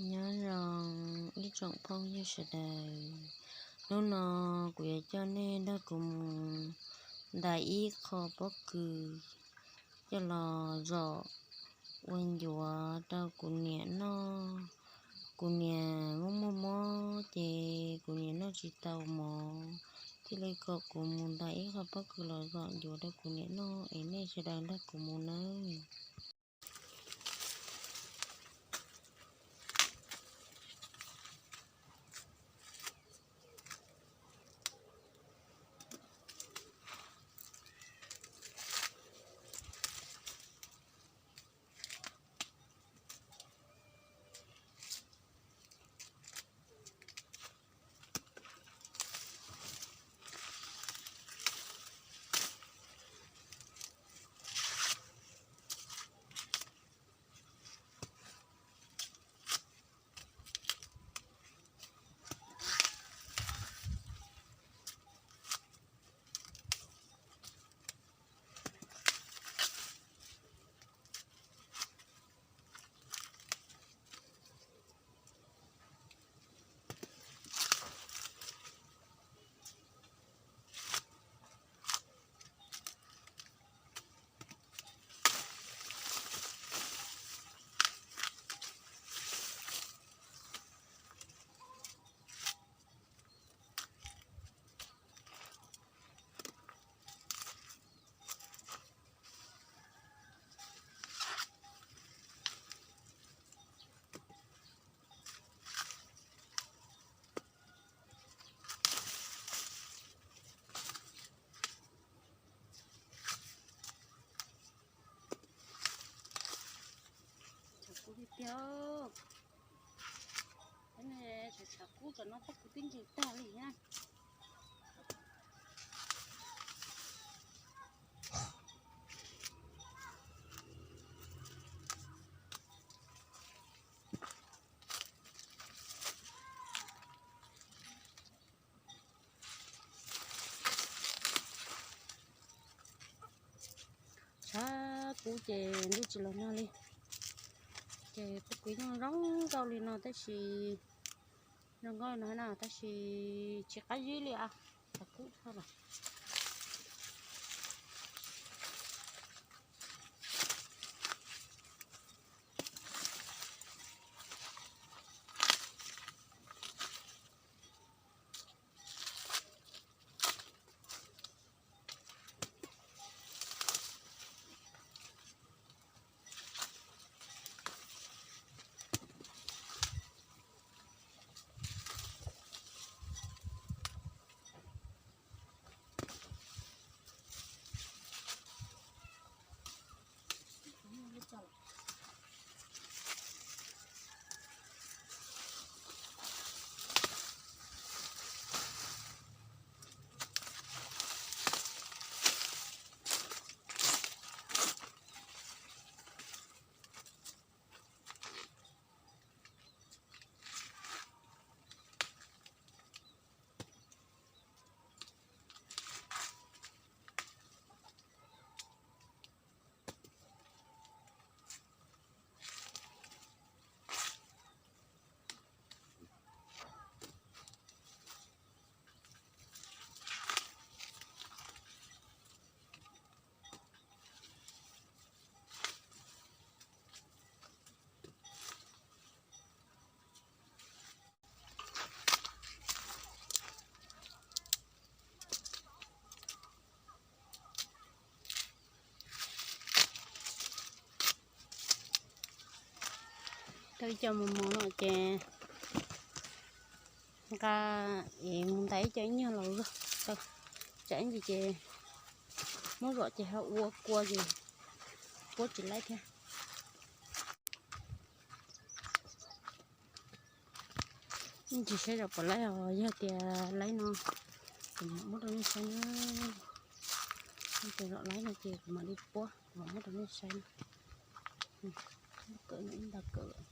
Nyob zoo ib tsoom phooj ywg sawv daws, hnub no kuv yuav coj nej nrog kuv mus ntais ib qho pob kws coj los zom ua ncuav rau kuv niam noj. Kuv niam muaj muaj mob ces kuv niam noj tsis tau mov, thiaj li kom kuv mus ntais ib qho pob kws los zom ncuav rau kuv niam noj es nej sawv daws nrog kuv mus nawb. Tshav kub tiag tiag. Tshav kub tam no pob kws twb ntsws tag li na. Tshav kub ces ntuj tsis los nag li, ces pob kws yeej zoo nkauj li no tab sis, zoo nkauj no na tab sis tsis qab zib li a, tshav kub dhau lawm. Tau ib co mos mos no ces nqa es mus ntais ib co ib nyuag los zog tau. Tsam ib ntsis ces muab zom ces ho ua kua ces puab tsis laib thiab. Ib ntsis saib zom puas laib os, yog tias laib no kuv mam muab rau nej saib na. Yog tias zom laib no ces kuv mam li puab mam muab rau nej saib na. Kawm no ib nta kawm.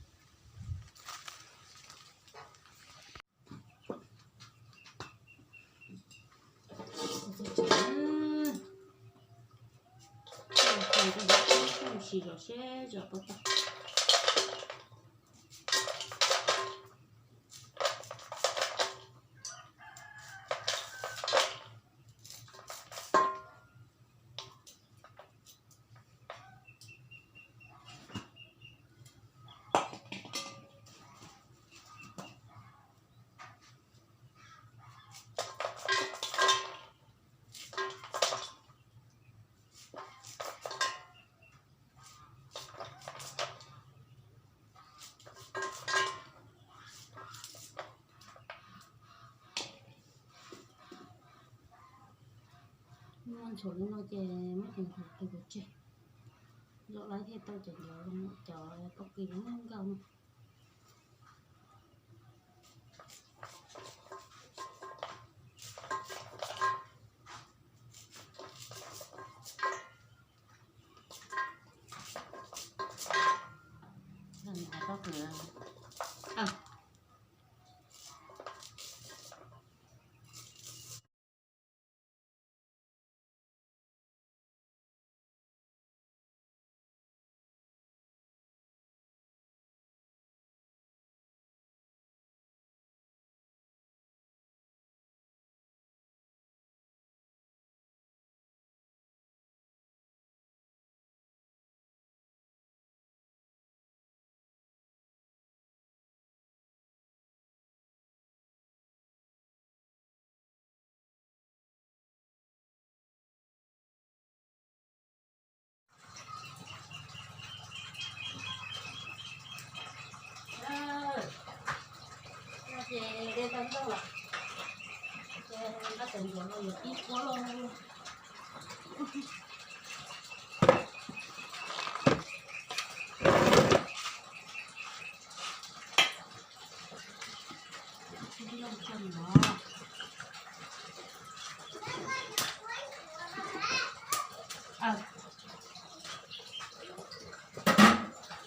Sim zom seb zom puas tau. Tshuav li no ces muab cov ntxuav qis pov tseg, zaum lawv thiaj tau cov ntxuav cov pob kws zoo nkauj no.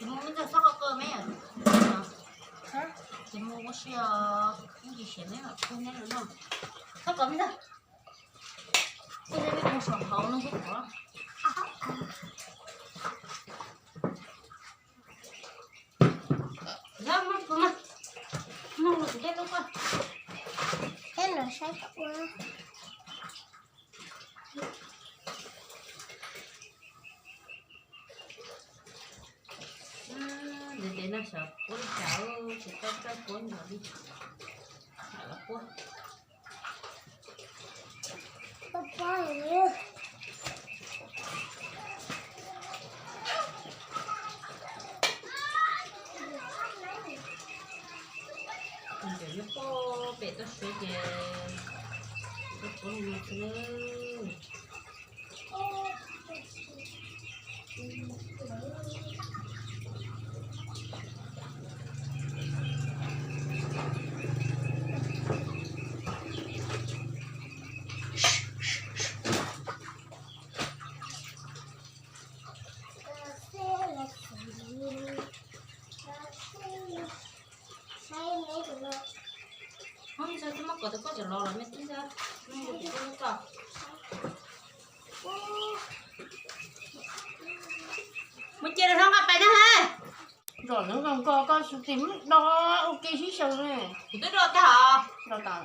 Tsis muaj ntxawg txhob qw qw me. Tsis muaj ua si os, ib ntsis siav me mam pub neb lawm no. Txhob qw me ntxawg. Pub neb mus saum hauv no xwb qhov. Yog, muab kuv mas, muab kuv tus dej lub koj. Teb los saib kom ua. Ntev ntev no xyov puab li cas, tsis tau txawj puab nrov li. Mam los puab. Nws cov nyob pem toj siab ces puab puab li no xwb. Ntxawg twb muab kov tau koj cov los los me tub ntxawg, mus tus koj lub tso. Mus cia rau hlob nqa pais na ha. Zom nws nkaus nkaus koj xus tim do ua ke sib xyaw ne. Kuv twb do tag os. Do tas.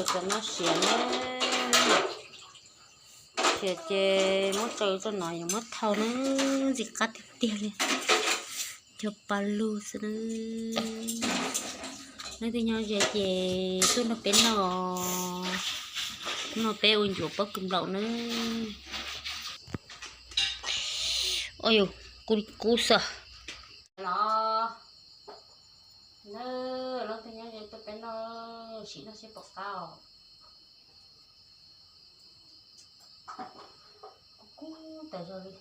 Cov no siav na, siav ces muab tso rau no yuav muab thau na, ntxim qab tiag tiag li. Cov pa lug xwb na. Leej twg nyob ze ces tuaj nrog peb noj, noj peb ua ncuav pob kws nplaum na. Ua yus kub kub xwb los. Leej twg nyob ze tuaj peb noj, sim noj seb puas qab os. Kub kub tas zog li.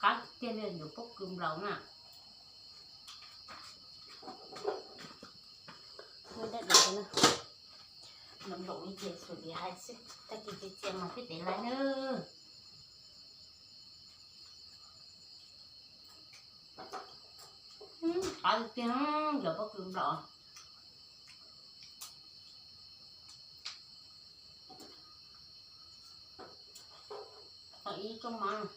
Qab tiag li, ncuav pob kws nplaum na. Nplaum nplaum li ces xum li hais xwb, tag kis txias txias mas peb tev laiv na. Qab tiag, ncuav pob kws nplaum. Ib rooj mas.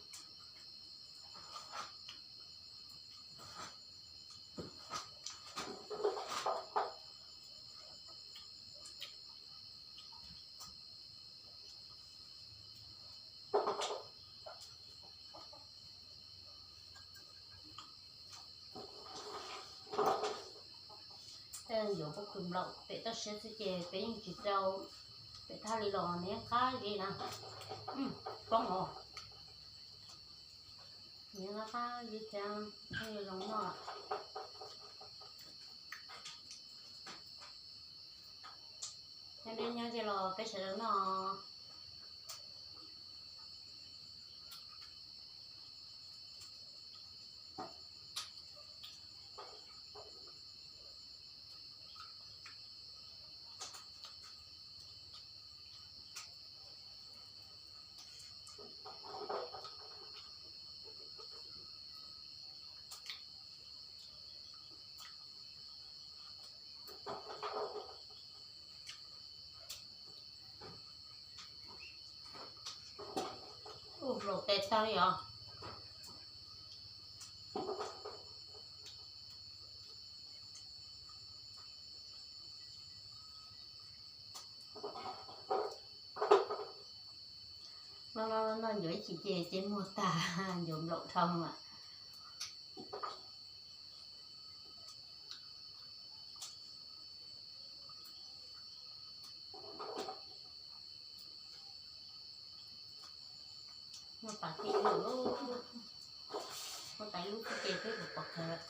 Tej ncuav pob kws nplaum pem toj siab xwb ces peb yeej tsis tau pem thaj li los nws yeej qab zib na. Poob os, nws yeej qab zib thiab, zoo noj. Nyob deb nyob ze los peb sawv daws noj. Ua nplaum tes tag li os. Noj noj noj ncuav ib chim ces ces muag tag, ncuav nplaum dhau lawm. Muaj tas tej lub, muaj tas ib lub xwb ces peb puas pom kawg lawm.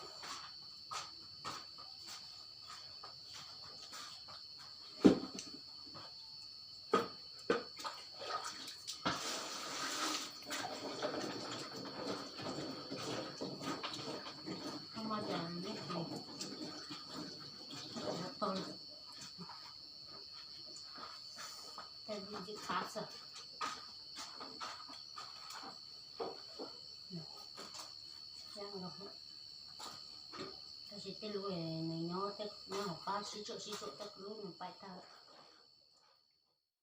Koj muaj cas neb tus tag li, ntxim qab xwb. Tab sis tej lub nws nyob, nyob hauv qab sib tsuam sib tsuam tej lub nws pais tag lawm.